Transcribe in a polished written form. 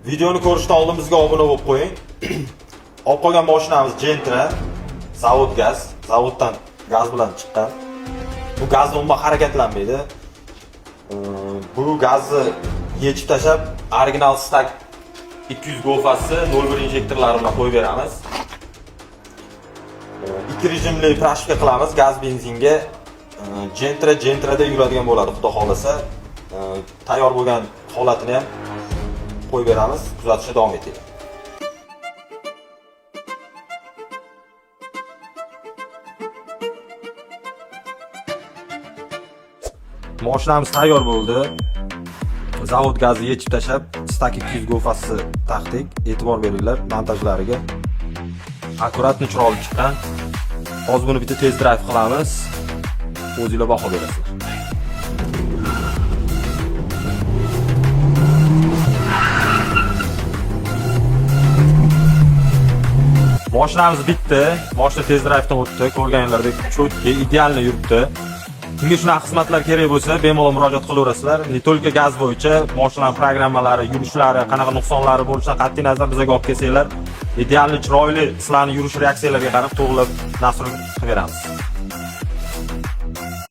Videoni ko'rishdan oldin bizga obuna bo'lib qo'ying. Olib qolgan mashinamiz Gentra, zavod gaz, zavoddan gaz bilan chiqqan. Bu gazni umuman harakatlanmaydi. Bu gazni yechib tashlab, original Stag 200 gofasi 01 injektorlari bilan qo'yib beramiz. Ikki rejimli прошивка qilamiz gaz benzinga. Gentra Gentrada yuradigan bo'ladi, xudo xohlasa. Tayyor bo'lgan holatini ham qo'yib beramiz. Kuzatishda davom etinglar. Mashinamiz tayyor bo'ldi. Zavod gazi yechib tashlab, Stag 200 gofasi taqdik. E'tibor beringlar montajlariga. Аккуратно, chiroyli chiqqan. Hozir buni bitta test drive qilamiz. O'zinglar baho berasizlar. Mashinamiz bitta, mashina test drivedan o'tdi. Ko'rganinglardek чётко, идеально yuribdi. Kimga shunaqa xizmatlar kerak bo'lsa, bemalol murojaat qilaverasizlar. Не только gaz bo'yicha, mashinaning programmalari, yurishlari, qanaqa nuqsonlari bo'lishidan qat'iy nazar bizga olib kelsanglar, идеально chiroyli sizlarning yurish reaksiyalariga qarab to'g'rilab настрой qilib beramiz.